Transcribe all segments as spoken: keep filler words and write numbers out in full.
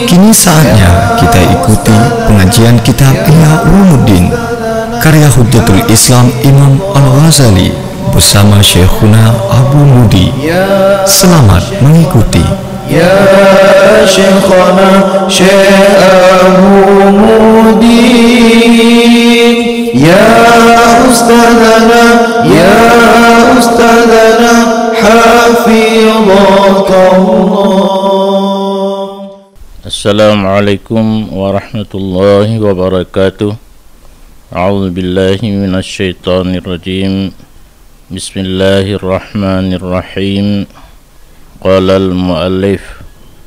Kini saatnya kita ikuti pengajian kitab Ihya Ulumuddin, karya Hujjatul Islam Imam Al-Ghazali bersama Syekhuna Abu Mudi. Selamat mengikuti. Ya Syekhana Syekh Abu Mudi, ya Ustadzana, ya Ustadzana, hafizakallah. Assalamualaikum warahmatullahi wabarakatuh. A'udzubillahi minasyaitonirrajim. Bismillahirrahmanirrahim. Qalal muallif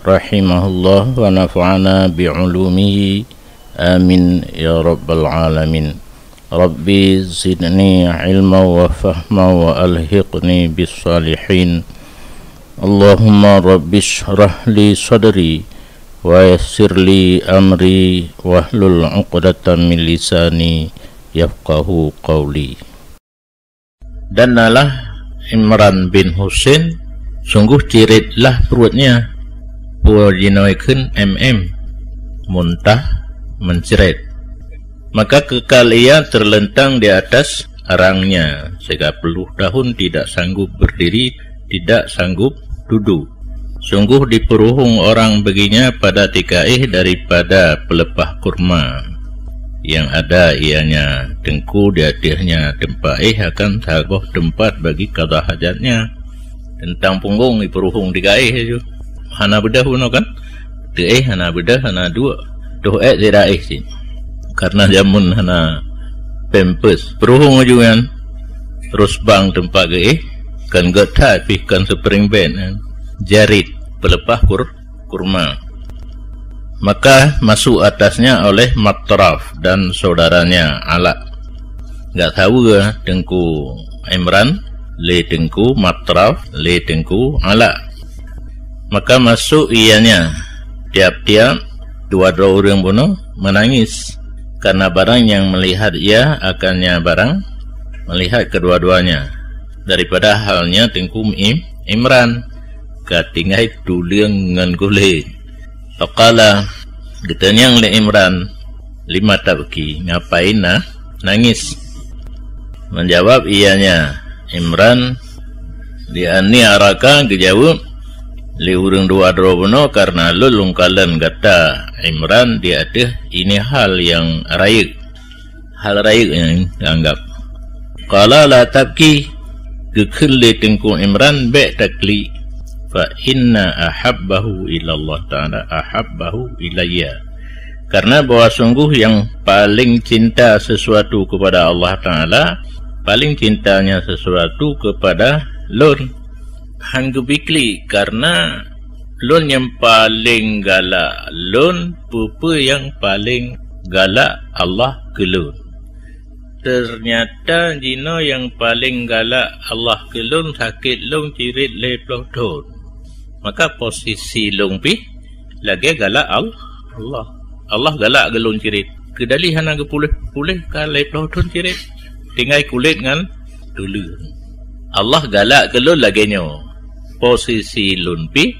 rahimahullah wa nafa'ana bi ulumihi. Amin ya rabbal alamin. Rabbi zidni ilma wa fahma wa alhiqni bis salihin. Allahumma rabbi shrah li sadri wa yassir li amri wahlul uqdatam min lisani yafqahu qawli. Dan nalah Imran bin Husain, sungguh ciret lah pruet nyan, peue jinoe kheun M M, muntah, mencret. Maka kekal ia terlentang di atas arangnya, tiga puluh tahun tidak sanggup berdiri, tidak sanggup duduk. Sungguh diperuhung orang baginya pada tikaéh daripada pelepah kurma. Yang ada ianya teungku di ateuehnya teumpat éh akan saboh teumpat bagi kada hajatnya. Teuntang punggong diperuhung tikaéh laju. Hana beudôh bunoe kan? Teuéh hana beudôh, hana duek. Toh ék sira éh cit. Karena jameun hana pampers. Peruhung laju nyan. Rusbang teumpat geuéh, kan gét that pih kan spring bed, kan. Jarit, pelepah kur-, kurma. Maka masuk atasnya oleh Matraf dan saudaranya Ala. Gak saweue Teungku Imran, lé Teungku Matraf, lé Teungku Ala. Maka masuk ianya, tiap-tiap dua droe ureuëng bunoe menangis, karena barang yang melihat ia akannya barang melihat kedua-duanya, daripada halnya Teungku Im-, Imran, ka tinggai tuleueng ngon gulét. Faqala, geutanyong lé Imran, "Lima tabki, ngapain na nangis?" Menjawab ianya Imran, "Li anni araka," geujaweueb lé ureuëng dua droe bunoe, "karena lôn lôn kalon gata Imran di ateueh ini hal yang rayeuk." Hal rayeuk nyang geuanggab. Qala, "La tabki," geukheun lé Teungku Imran, "Bék taklik. Fa inna ahabbahu ilallah Ta'ala ahabbahu ilayya." Karena bahwa sungguh yang paling cinta sesuatu kepada Allah Ta'ala, paling cintanya sesuatu kepada lôn. Han geubri klik, karena lôn nyang paleng galak lôn, peue-peue nyang paleng galak Allah keu lôn. Teunyata jinoe nyang paleng galak Allah keu lôn sakét lôn ciret lhée ploh thon. Maka posisi lôn pih lagée galak Al-, Allah. Allah galak keu lôn ciret. Keudali hana geupuléh-puléh ka lhée ploh thon ciret. Tinggai kulét ngon tuleueng. Allah galak keu lôn lagée nyoe. Posisi lôn pih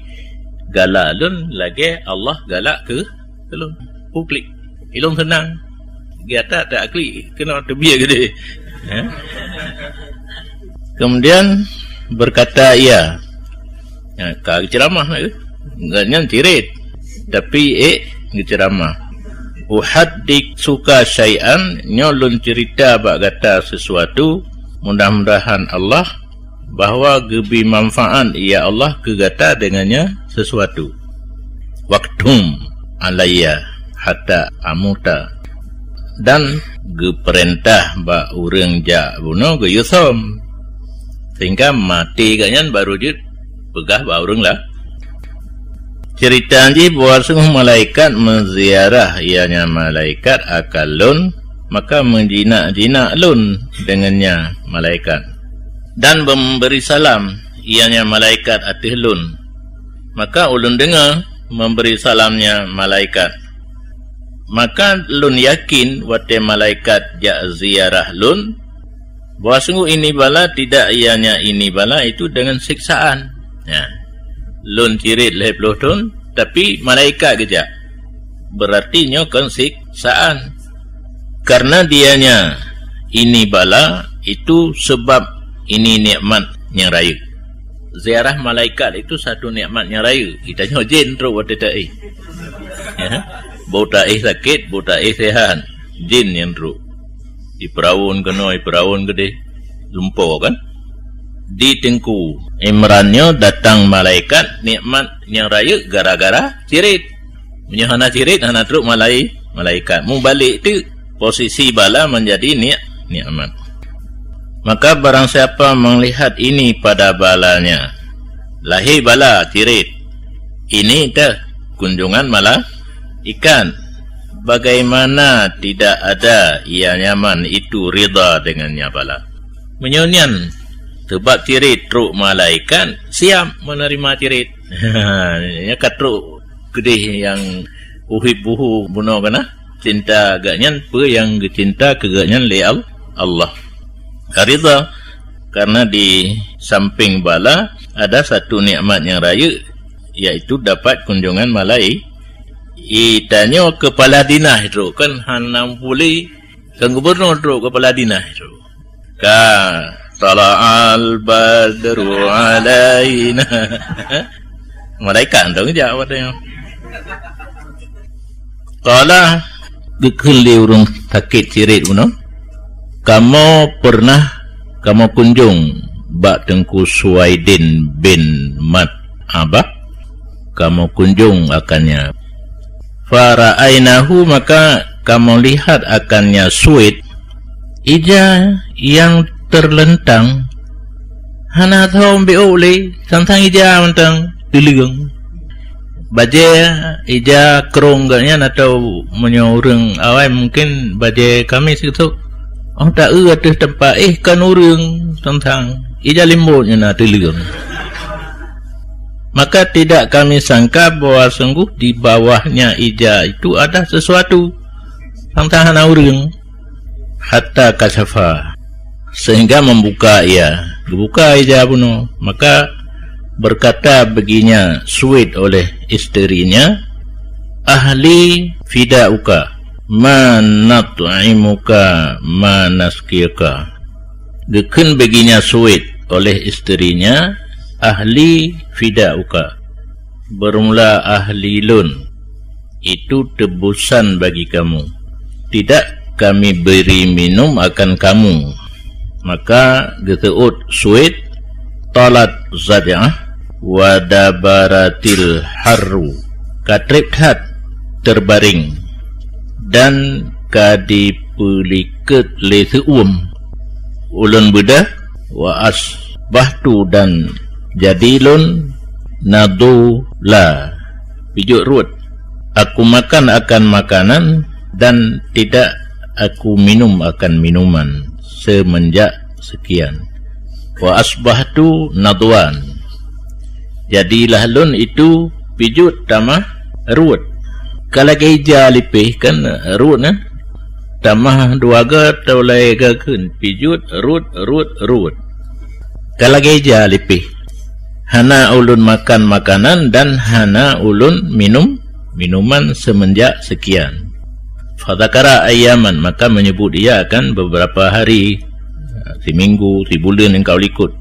galak lôn lagée Allah galak keu, keu lôn. Peue klik. Ilôn seunang. Gata tak klik keunoe teubiet geude. Ha? Kemudian berkata ia, ha, ka geuceuramah na, eh? Gobnyan ciret, tapi ék geuceuramah. "Uhadditsuka syai'an," nyoe lôn ceurita bak gata sesuatu, mudah-mudahan Allah bahwa geubri manfaat, ya Allah, keu gata deungon nyan sesuatu. "Waktum alayya hatta amuta," dan geupeurintah bak ureuëng jak bunoe geuyue som, sehingga maté gobnyan barô jeuet peugah bak ureuëng la-, Ceurita jih bahwa sungguh malaikat meuziarah, ianya malaikat akan lôn, maka meujinak-jinak lôn deungon nya malaikat, dan memberi salam, ianya malaikat ateueh lôn. Maka ulôn deungoe memberi salamnya malaikat. Maka lôn yakin watée malaikat jak ziarah lôn, Bahwa sungguh ini bala, tidak ianya ini bala itu dengan siksaan. Ya. Lôn cirit lhèe ploh thôn, tapi malaikat geujak. Berarti nyoe kon siksaan. Karena dianya ini bala, itu sebab ini nikmat nyang rayeuk. Ziarah malaikat itu satu nikmat nyang rayeuk. Geutanyoe jén trok watèe taéh. Ya. Boh taéh sakét, boh taéh sehat. Jén nyang trok. Ipeurawan keunoe, ipeurawan keudéh. Lumpoe kan? Di Teungku Imran nyoe datang malaikat, nikmat nyang rayeuk gara-gara cirit. Meunyoe hana cirit, hana trok malai-, malaikat. Mubalek teuk, posisi bala menjadi ni-, nikmat. Maka barang siapa melihat ini pada balanya, lahé bala cirit, ini teuh kunjungan malaikat. Bagaimana tidak ada ia nyaman itu ridha dengannya bala? Meunyoe nyan, sebab cirit trok malaikat, siap menerima cirit. Nya ka trok keudéh nyang uhib-uhu bunoe keunah, cinta geuh nyan peue nyang geucinta keu geuh nyan lé Al-, Allah. Ridha, karena di samping bala ada satu nikmat nyang rayeuk, yaitu dapat kunjungan malai-, geutanyoe kepala dinas trok, kan hana puléh, kan gubernur trok kepala dinas trok. Ka tala'al badru alaina. Malaikat tu jak watèe nyoe. Qala, geukheun lé ureueng sakét cirit bunoe, kamoe peureunah kamoe kunjong bak Teungku Suwaidin bin Mat Abah, kamoe kunjong akannya. Fara'ainahu, maka kamoe lihat akannya Suwaid, ija nyang teurleuntang, hana thom biôk lé, sang-sang ija mantong teuleueng. Bajèe ija krông geuh nyan, atau meunyoe ureueng awai mungken bajèe kamis geuh, 'oh taeu ateueh teumpat, éh, kon ureueng sang-sang, ija limbot nyan na teuleueng. Maka tidak kami sangka bahwa sungguh di bawahnya ija itu ada sesuatu, sang-sang hana ureueng. Hatta kasyafa, sehingga membuka ia. Geubuka ija bunoe. Maka berkata baginya Suwaid oleh isterinya, "Ahli fidauka, ma nat'imuka, ma nasqika." Geukheun baginya Suwaid oleh isterinya, "Ahli fidauka, bermula ahli lôn, itu tebusan bagi kamu. Tidak kami beri minum akan kamu." Maka geuseuôt Suwaid, "Talat zaj'ah, wa dabaratil harru." Ka trép that teubaréng dan ka dipeulikot lé seu-uem. Ulôn beudôh, wa asbahtu, dan jadi lôn, nadula, pijuet ruet. Aku makan akan makanan dan tidak aku minum akan minuman semenjak sekian. Wa asbahtu nadwan. Jadilah lôn itu pijuet tamah ruet. Ka lagèe ija lipéh kan ruet, eh? Tamah dua ga atau layèe ga kheun, pijuet, ruet, ruet, ruet. Ka lagèe ija lipéh. Hana ulôn makan makanan dan hana ulôn minum minuman semenjak sekian. Fadzakara ayyaman, maka menyebut ia akan beberapa hari, siminggu, sibuleuen, nyang ka likot.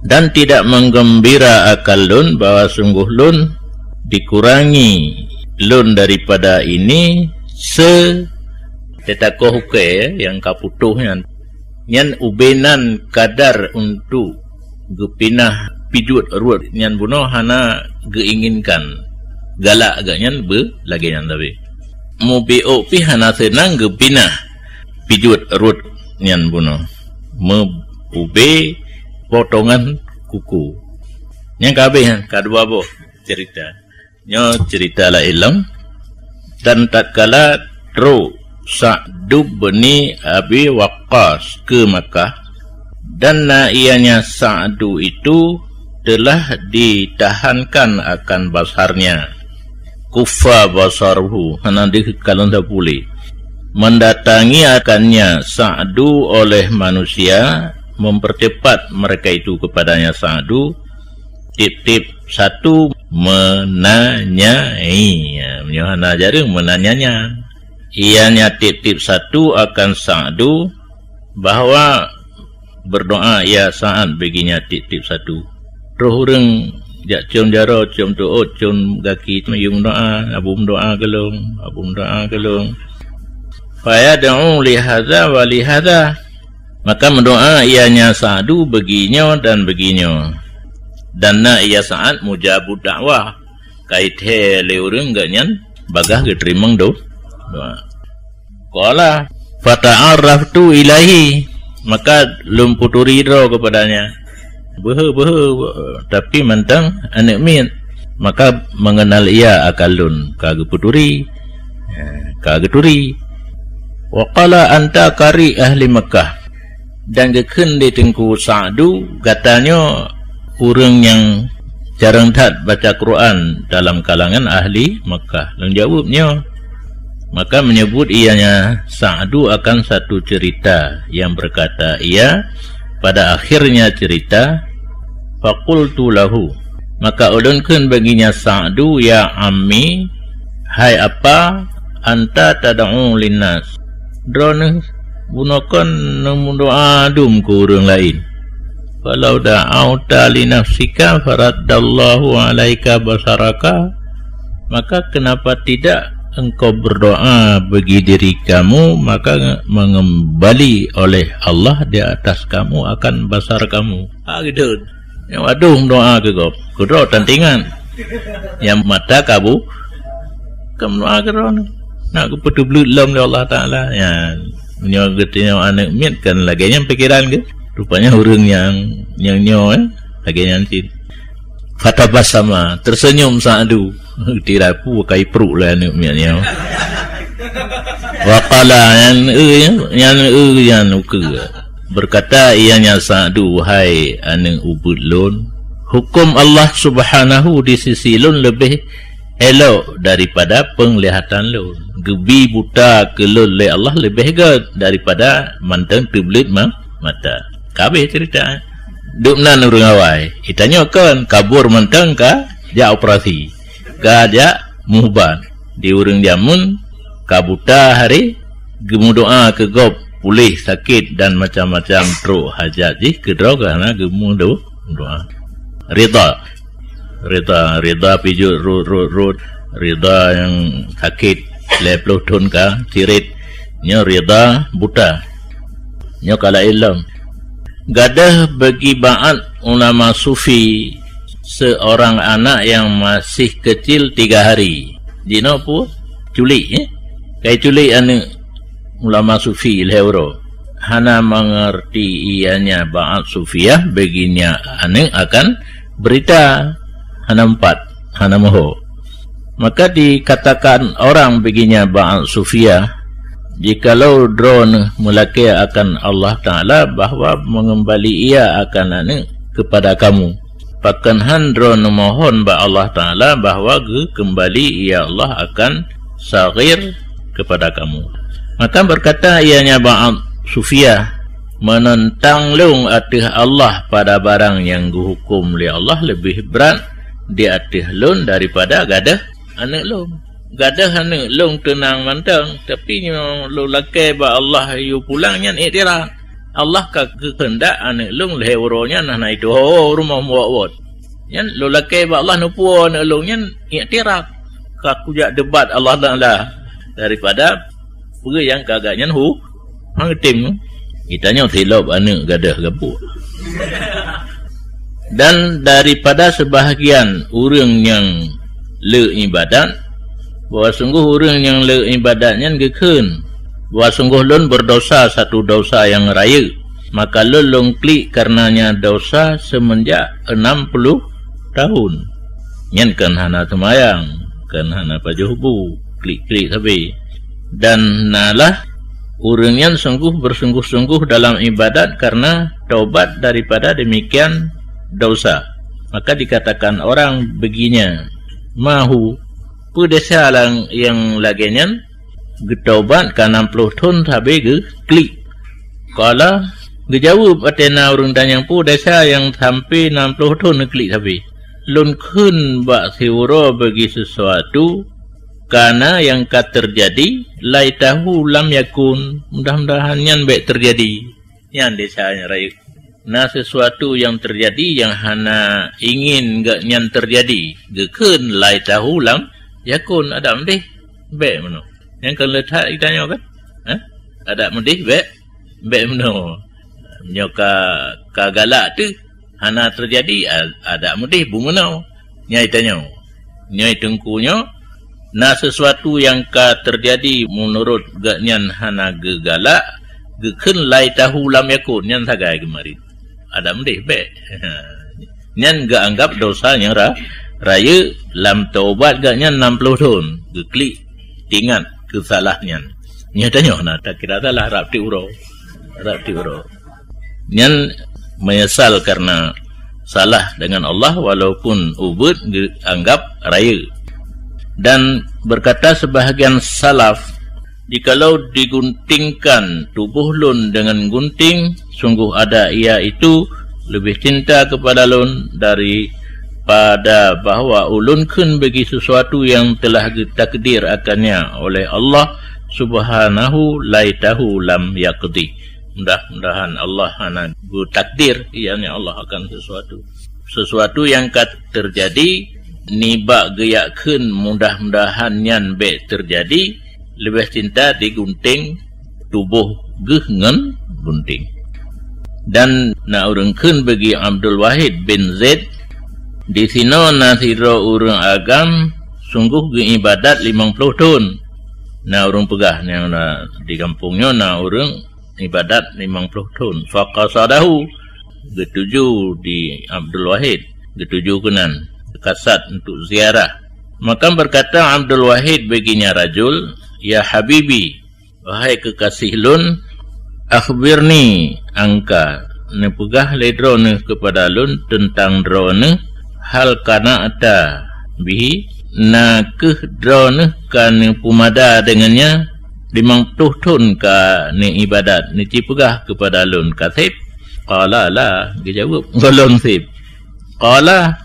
Dan tidak menggembira akan lôn bahwa sungguh lôn dikurangi lôn daripada ini se-, teutakôh ukèe nyang ka putôh nyan. Nyan ubé nan kadar untuk geupinah pijuet ruet nyan bunoe hana geuinginkan. Galak geuh nyan beu lagèe nyan, tapi mubiôk pih hana seunang geupinah pijuet ruet nyan bunoe. Meu-, ubé potongan kuku. Nyang ka habéh nyan, ka dua boh cerita. Nyoe cerita laén lom. Dan tatkala trok Sa'du bin Abi Waqqas ke Makkah, dan na ianya Sa'du itu telah ditahankan akan basarnya. Kuffa basaruhu, hana deuh kalon sapeue lé. Mendatangi akannya Sa'du oleh manusia, mempercepat mereka itu kepadanya Sa'du, tiep-tiep satu menanyai. Ya, meunyoe hana jareueng meunanyai. Ianya tiep-tiep satu akan Sa'du bahwa berdoa ia Sa'ad bagi nya tiep-tiep satu. Roh ureuëng jak com jaroe, com tuôt, com gaki, meudoá, "Abu meudoá keu lôn, Abu meudoá keu lôn." Fayad'u li hadza wa li hadza. Maka meudoá ianya Sa'du bagi nyoe dan bagi nyoe. Dan na ia Sa'ad mujabud dakwah, ka jithée lé ureuëng geuh nyan bagaih geuteurimong do-, doá. Qala, "Fata'arraftu ilaihi," maka lôn peuturi droe keupadanya. Beuhe, beuhe, tapi mantong aneuëk miet. Maka mengenal ia akan lôn, ka geupeuturi, eh, ka geuturi. Wa qala, "Anta qari ahli Makkah." Dan geukheun lé Teungku Sa'du, "Gata nyoe ureuëng nyang jarang that baca Quran dalam kalangan ahli Makkah." Lôn jaweueb nyoe. Maka menyebut ianya Sa'du akan satu cerita yang berkata ia pada akhirnya cerita, "Faqultu lahu," maka ulôn kheun baginya Sa'du, "Ya ammi, hai apa, anta tad'u linnas, droeneuh bunoe kon neumeudoá dum keu ureuëng laén. Falau da'auta li nafsika faraddallahu alaika basaraka, maka kenapa tidak engkau berdoa bagi diri kamu, maka mengembali oleh Allah di atas kamu akan basar kamu." Ha, gitu. Nyang waduh meudoá keu gob. Keudroe tantingan. Nyang mata kabu, ka meudoá keudroe nyoe. Nak geupeuteubleuet lom lé Allah Taala. Nyan, meunyoe geutanyoe aneuëk miet kan lagée nyan pikeran geuh. Rupanya ureuëng nyang, nyang nyoe, eh, lagée nyan cit. Fatabassama, tersenyum Sa'du. Tirapu kai pruk lé aneuëk miet nyoe. Wa qala, nyan, eh, nyan, eh, nyan ukeue. Berkata ianya Sa'du, "Hai aneuëk ubeuet lôn, huköm Allah Subhanahu di sisi lôn leubeh élok daripada peunglihatan lôn. Geubi buta keu lôn lé Allah leubeh gét daripada mantong teubleuet ma-, mata." Ka habéh cerita. Dum nan ureuëng awai. Geutanyoe kon kabur mantong ka jak operasi. Ka jak mubat. Di ureuëng jameun ka buta hari, geumeudoá keu gob puléh sakét dan macam-macam trok hajat jih keudroe geuhana geumeudo-, doá. Ridha. Ridha, ridha pijôh rot, rot, rot. Ridha nyang sakét lhée ploh thon ka cirét. Nyoe ridha buta. Nyoe ka laén lom. Gadôh bagi ba'at ulama sufi seorang anak yang masih kecil tiga hari. Jinoe peue? Culik, eh? Kai culik aneuëk ulama sufi lhée uroe. Hana mengerti ianya ba'at sufiah, baginya aneuëk akan berita. Hana empat, hana moho. Maka dikatakan orang baginya ba'at sufiah, "Jikalau droeneuh meulakée akan Allah Taala bahwa mengembali ia akan aneuëk kepada kamu, pakon han droeneuh mohon bak Allah Taala bahwa geukeumbali ia Allah akan saghir kepada kamu?" Maka berkata ianya ba'at sufiah, "Menentang lôn ateueh Allah pada barang nyang geuhuköm lé Allah leubeh brat di ateueh lôn daripada gadôh aneuëk lôn. Gadôh aneuëk lôn teunang mantong, tapi nyoe lôn lakée bak Allah yue pulang nyan iktiraf. Allah ka geukeundak aneuëk lôn lhée uroe nyan hana ituho rumoh muwot-wot. Nyan lôn lakée bak Allah neupuwoe aneuëk lôn nyan iktiraf. Ka kujak debat Allah Taala daripada peue nyang ka gata nyan hu-, han geutem. Geutanyoe silop aneuëk gadôh gabuk." Dan daripada sebahagian ureuëng nyang le iébadat, bahwa sunggoh ureuëng nyang le iébadat nyan geukheun, bahwa sunggoh lôn berdosa satu dosa nyang rayeuk, maka lôn lôn klik karenanya dosa seumeunjak enam puluh tahun. Nyan kon hana seumayang, kon hana pajoh bu, klik-klik sabe. Dan nalah ureuëng nyan sunggoh bersungguh-sungguh dalam iébadat karena taubat daripada demikian dosa. Maka dikatakan orang baginya, "Mahu, peue desya nyang lagée nyan?" Geutobat ka nam ploh thon sabe geuklik. Qala, geujaweueb ateueh na ureuëng tanyong, "Peue desya nyang sampoe nam ploh thon neuklik sabe?" "Lôn kheun bak siuroe bagi sesuatu, kana nyang ka teujadi, laitahu lam yakun, mudah-mudahan nyan bék teujadi." Nyan desya nyang rayeuk. Na sesuatu nyang teujadi nyang hana ingin geuh nyan teujadi, geukheun laitahu lam yakun, adak meudeh bék meunoe. Nyang kheun le that geutanyoe kan? Hah? Adak meudeh bék, bék meunoe. Nyoe ka, ka galak teuh, hana teujadi, a-, adak meudeh beu meunoe. Nyan geutanyoe. Nyoe teungku nyoe, na sesuatu nyang ka teujadi meunurot geuh nyan hana geugalak, geukheun laitahu lam yakun, nyan sagai geumarit. Adak meudeh bék. Nyan geuanggap desya nyang ra-, rayeuk, lam tobat geuh nyan nam ploh thon, geuklik, teuingat keu salah nyan. Nyoe tanyoe na takira salah rab tiep uroe. Rab tiep uroe. Nyan menyesal karena salah dengan Allah, walaupun ubeuet geuanggap rayeuk. Dan berkata sebahagian salaf, "Jikalau diguntingkan tuboh lôn dengan gunting, sungguh ada ia itu lebih cinta kepada lôn daripada bahwa ulôn kheun bagi sesuatu yang telah geutakdir akannya oleh Allah Subhanahu, laitahu lam yaqdi." Mudah-mudahan Allah hana geutakdir, yakni Allah akan sesuatu. Sesuatu yang ka teujadi, nibak geuyakheun mudah-mudahan nyan bék teujadi, leubeh cinta digunting tuboh geuh ngon gunting. Dan na ureuëng kheun bagi Abdul Wahid bin Zaid, "Disinoe na sidroe ureuëng agam sungguh geuibadat limong ploh thon." Na ureuëng peugah nyang na di gampông nyoe na ureuëng ibadat limong ploh thon. Faqasadahu, geutuju di Abdul Wahid, geutuju keunan, kasad untuk ziarah. Maka berkata Abdul Wahid bagi nya rajul, "Ya habibi, wahai kekasih lôn, akhbirni anka, neupeugah lé droeneuh keupada lôn teuntang droeneuh, hal qana'ta bihi, na kheueh droeneuh ka neupeumada deungon nyan, limong ploh thon ka neuibadat, neuci peugah keupada lôn ka seb?" Qala la, geujaweueb, "Gohlom seb." Qala,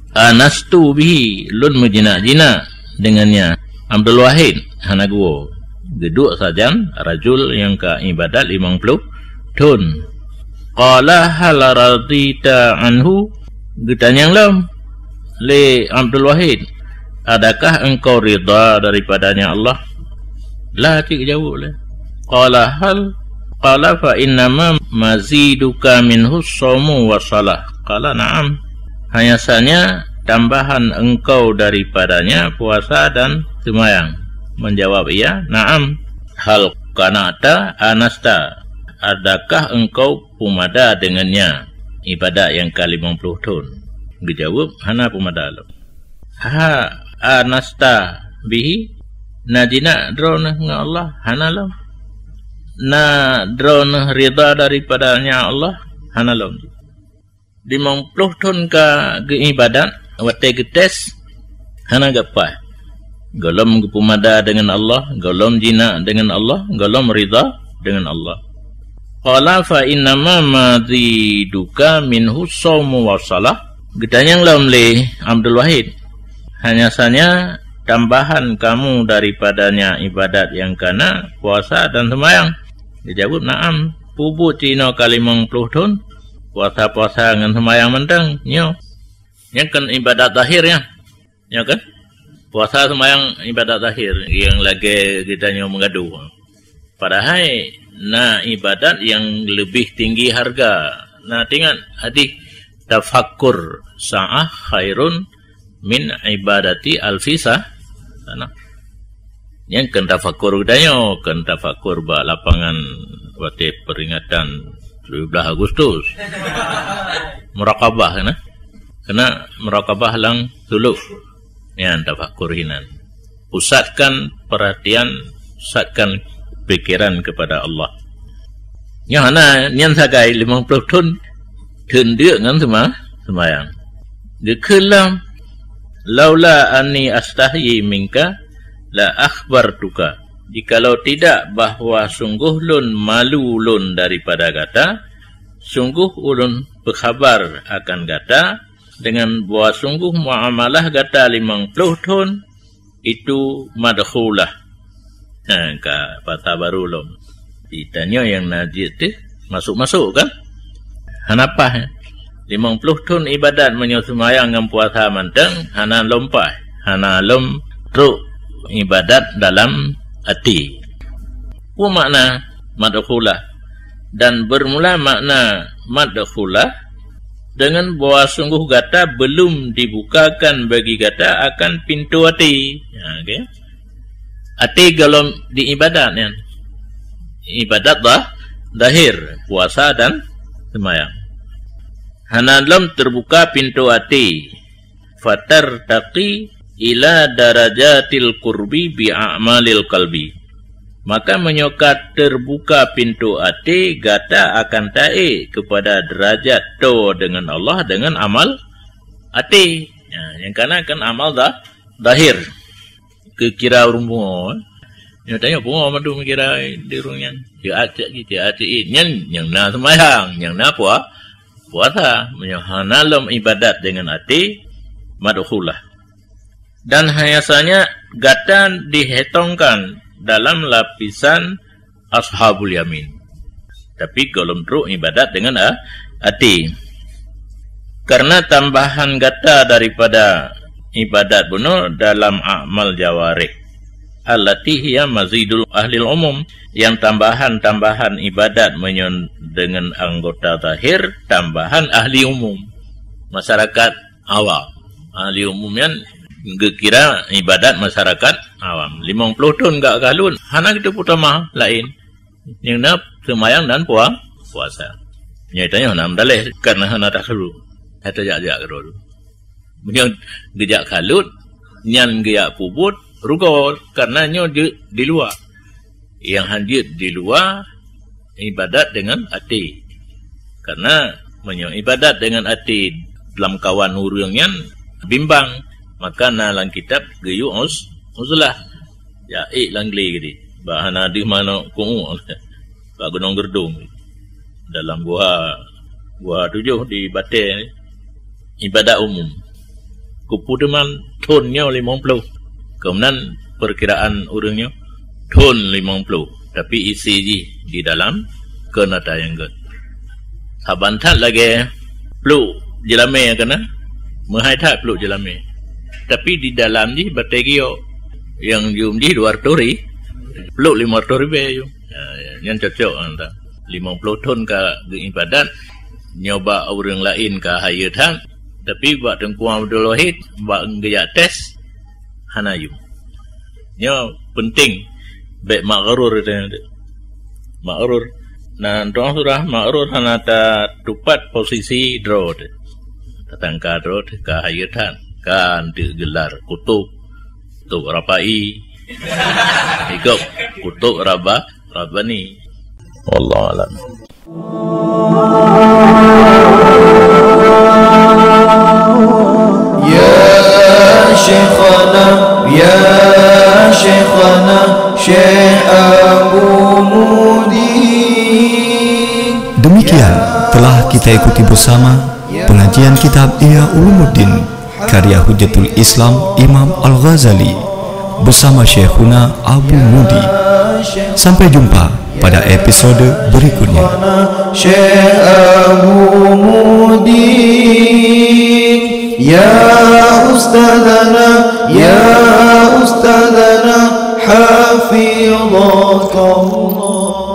"Anastu bihi, lôn meujinak-jinak deungon nyan." Abdul Wahid hana geuwoe. Geuduek sajan rajul nyang ka ibadat limong ploh thon. Qala, "Hal radita anhu?" Geutanyong lom lé Abdul Wahid, "Adakah engkau ridha daripadanya Allah?" "La," cit geujaweueb lé. Qala, "Hal?" Qala, "Fa innama maziduka minhu shaumu wa shalah." Qala, "Na'am." "Hanya saja tambahan engkau daripadanya puasa dan seumayang." Menjawab ia, "Na'am." "Hal qana'ta, anasta? Adakah engkau peumada deungon nyan, ibadat nyang ka limong ploh thon?" Geujaweueb, "Hana peumada lom." "Ha, anasta bihi? Na jinak droeneuh ngon Allah?" "Hana lom." "Na droeneuh ridha daripadanya Allah?" "Hana lom." Limong ploh thon ka geuibadat, watée geutés, hana geupaih. Gohlom geupeumada deungon Allah, gohlom jinak deungon Allah, gohlom ridha deungon Allah. Qala, "Fa innama maziduka minhu shaumu wa shalah." Geutanyong lom lé Abdul Wahid, "Hanya saja tambahan kamu daripadanya ibadat nyang kana puasa dan seumayang?" Geujaweueb, "Na'am." "Peue buet inoe ka limong ploh thon, puasa-puasa ngon seumayang mantong?" "Nyoe." Nyan kon ibadat zahir nyan. Nyoe kan? Puasa seumayang ibadat zahir nyang lagée geutanyoe meugadoh. Padahai na ibadat nyang leubeh tinggi hareuga. Na teuingat hadis, "Tafakkur sa'ah khairun min ibadati alfi sah-, sana." Nyan kon tafakkur geutanyoe, kon tafakkur bak lapangan watée peringatan tujoh belas Agustus. Muraqabah, kan? Kena muraqabah lam suluk. Nyan tafakkur hinan. Pusatkan perhatian, pusatkan pikiran kepada Allah. Nyoe hana, nyan sagai limong ploh thon teundeuk ngon seuma-, seumayang. Geukheun lom, "Laula anni astahyi minka la akhbartuka." Jikalau tidak, bahwa sungguh lôn malu lôn daripada gata, sungguh ulôn peukhaba akan gata, dengan bahwa sungguh muamalah gata limong ploh thon itu madkhulah. Ha, ka basa barô lom. Di tanyoe nyang na jeuet teuh masôk-masôk kan? Hana paih. Limong ploh thon ibadat meunyoe seumayang ngon puasa mantong, hana lom paih. Hana lom trok ibadat dalam até. Peue makna madkhulah? Dan bermula makna madkhulah dengan bahwa sungguh gata belum dibukakan bagi gata akan pintoe até. Ha, okey. Até golom di ibadat nyan. Ibadat dah, zahir, puasa dan seumayang. Hana lom teubuka pintoe até. Fatartaqi ila darajatil qurbi bi a'malil qalbi. Maka meunyoe ka teubuka pintoe até, gata akan taék keupada deurajat toe deungon Allah deungon amal até. Ya, nyang kana kan amal dah, zahir. Geukira ureuëng pungo, eh. Nyoe tanyoe pungo mandum geukira di ureuëng nyan. Ceuat cit, ceuat cit. Nyan nyang na seumayang, nyang na pua-, puasa. Meunyoe hana lom ibadat deungon até, madkhulah. Dan biasanya gata dihetongkan dalam lapisan ashabul yamin. Tapi golom trok ibadat deungon a-, até. Karena tambahan gata daripada ibadat bunoe dalam amal jawarih. Allati hiya mazidul ahlil umum, yang tambahan-tambahan ibadat meunyoe deungon anggota zahir, tambahan ahli umum, masyarakat awam. Ahli umum nyan geukira ibadat masyarakat awam. Limong ploh thon gak ka lheueh, hana geuteupeue tamah laén. Nyang na seumayang dan pua-, puasa. Nyoe tanyoe hana meudaleh karena hana takhlu. Hana tajak-jak keudroe. Meunyoe geujak khalut, nyan geujak peubuet rugoe, karena nyoe jeuet di luwa. Nyang han jeuet di luwa ibadat deungon até. Karena meunyoe ibadat deungon até lam kawan ureuëng nyan bimbang, maka na lam kitab geuyue uz-, uzlah. Ya, ék lam glé geude. Bah hana deuh manok ku'uk. Bak gunong geurdong. Dalam guha, guha tujoh di Batée, ibadat umum. Keupeue teuma thon nyoe limong ploh. Keunan peurkiraan ureuëng nyoe thon limong ploh, tapi isi jih di dalam keunan tayang gét. Saban that lagée pluek jeulamé keunan, meuhai that pluek jeulamé. Tapi di dalam jih batée giok, nyang jeuem jih dua reutôh ri-, pluek limong reutôh ribée jeuem. Ya, ya, nyan cocok, ha, limong ploh thon ka geuibadat, nyoe bak ureuëng laén ka hayeue that, tapi bak Teungku Abdul Wahid, bak geujak tes, hana yum. Nyoe penting, bék magrur teuh. Magrur. Nah, tuan surah magrur hana tatupat posisi droe teuh. Tatangka droe teuh ka hayeue that, ka anteuk geular kutub, kutub Rafa'i, ikot kutub Raba-, Rabbani. Wallahu a'lam. Ya Syekhana, ya Syekhana, Syekh Abu Mudi. Demikian telah kita ikuti bersama pengajian kitab Ihya Ulumuddin karya Hujjatul Islam Imam Al-Ghazali bersama Syekhuna Abu Mudi. Sampai jumpa pada episode berikutnya. Syekh Abu Mudi, ya Ustadzana, ya Ustadzana, hafizakallah.